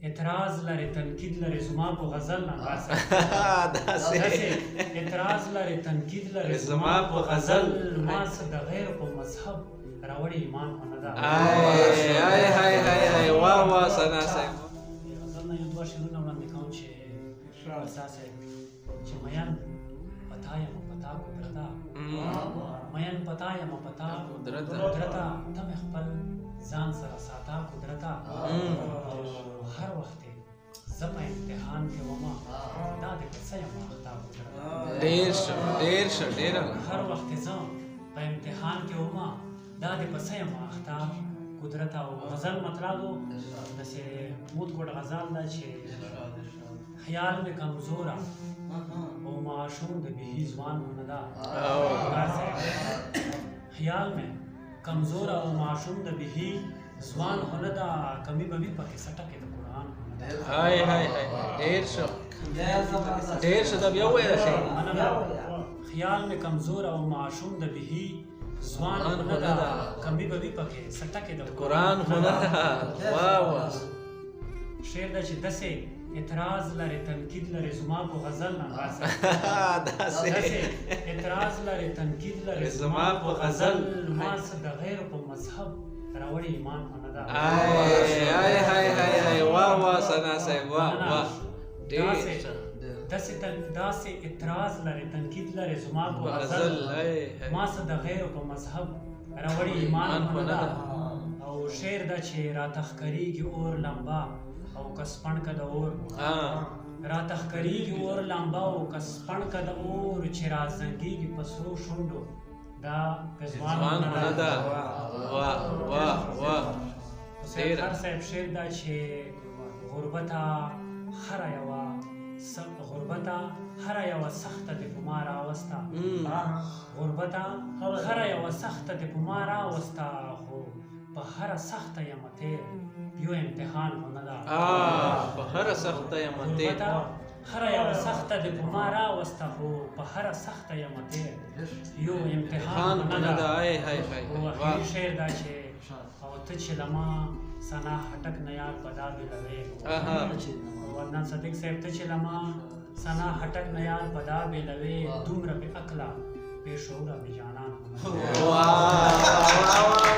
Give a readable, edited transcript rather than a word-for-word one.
اعتراض لري تنقید لري زما په غزل نه راسه. داسې. داسې اعتراض لري تنقید لري زما په غزل. ما څه د غیر په مذهب راوړي ایمان خو نه ده. آی آی های های های، واه واه ثنا صاحب. غزل نه یو دوه شعرونه وړاندې کوم چې رسا صاحب چې مین پتا یم پتا قدرتا، مین پتا یم پتا قدرتا. قدرتا، ته مې خپل ځان سره ساته قدرتا، او هر وخت زه په امتحان کې ومه دا د څه یم اخته قدرتا. ډیر ښه، ډیر ښه، ډیر اعلی. هر وخت زه په امتحان کې ومه دا د پسه یم اخته قدرت. او غزل مطلب داسې مود ګډ غزل ده چې خیال مې کمزوره او ماشوم د بهي ځوان نه ده. خیال مې کمزوره او ماشوم د بهي ځوان خو نه ده، کمی به وي پکې څه ټکې د قرآن خو نه ده. های های های، ډیر ښه، ډیر ښه، دا بیا ووایه شي. مننه. خیال مې کمزور او ماشوم د بهي ځوان خو نه ده، کمی به وي پکې څه ټکې د قرآن خو نه ده. واه واه. شعر ده چې داسې اعتراض لري تنقید لري زما په غزل نه راسه. داسې. داسې اعتراض لري تنقید لري زما په غزل. ما څه د غیر په مذهب راوړي ایمان خو نه ده. آی آی های های های، واه واه ثنا صاحب، واه واه، ډیر داسې ښه. داسې داسې اعتراض لري تنقید لري زما په غزل غزل های های ما څه د غیر په مذهب راوړي ایمان ایمان خو نه خو نه ده. او شعر ده چې راته ښکارېږي اور لمبه او که سپڼکه د اور، راته ښکارېږي اور لمبه او که سپڼکه د اور چې را زنګېږي په سرو شونډو دا ځوان ځوان خو نه ده. واه واه واه. حسین خر صاحب شعر ده چې غربته هره یوه غربته هره یوه سخته دې په ما راوسته، غربته هره یوه سخته دې په ما راوسته، خو په هره سخته یمه تېر یو امتحان خو نه ده. په هره سخته یمه تېر. غربته هره یوه سخته دې په ما راوسته، خو په هره سخته یمه تېر یو امتحان خان خو خو نه نه ده. ده. های های های، او واه. اخري شعر دا چې او ته چې له ما ثنا خټک نه یار په دا بېلوې، او عدنان صدیق صاحب ته چې له ما ثنا خټک نه یار په دا بېلوې، دومره بې عقله بې شعوره بې جانان خو نه ده. واه واه.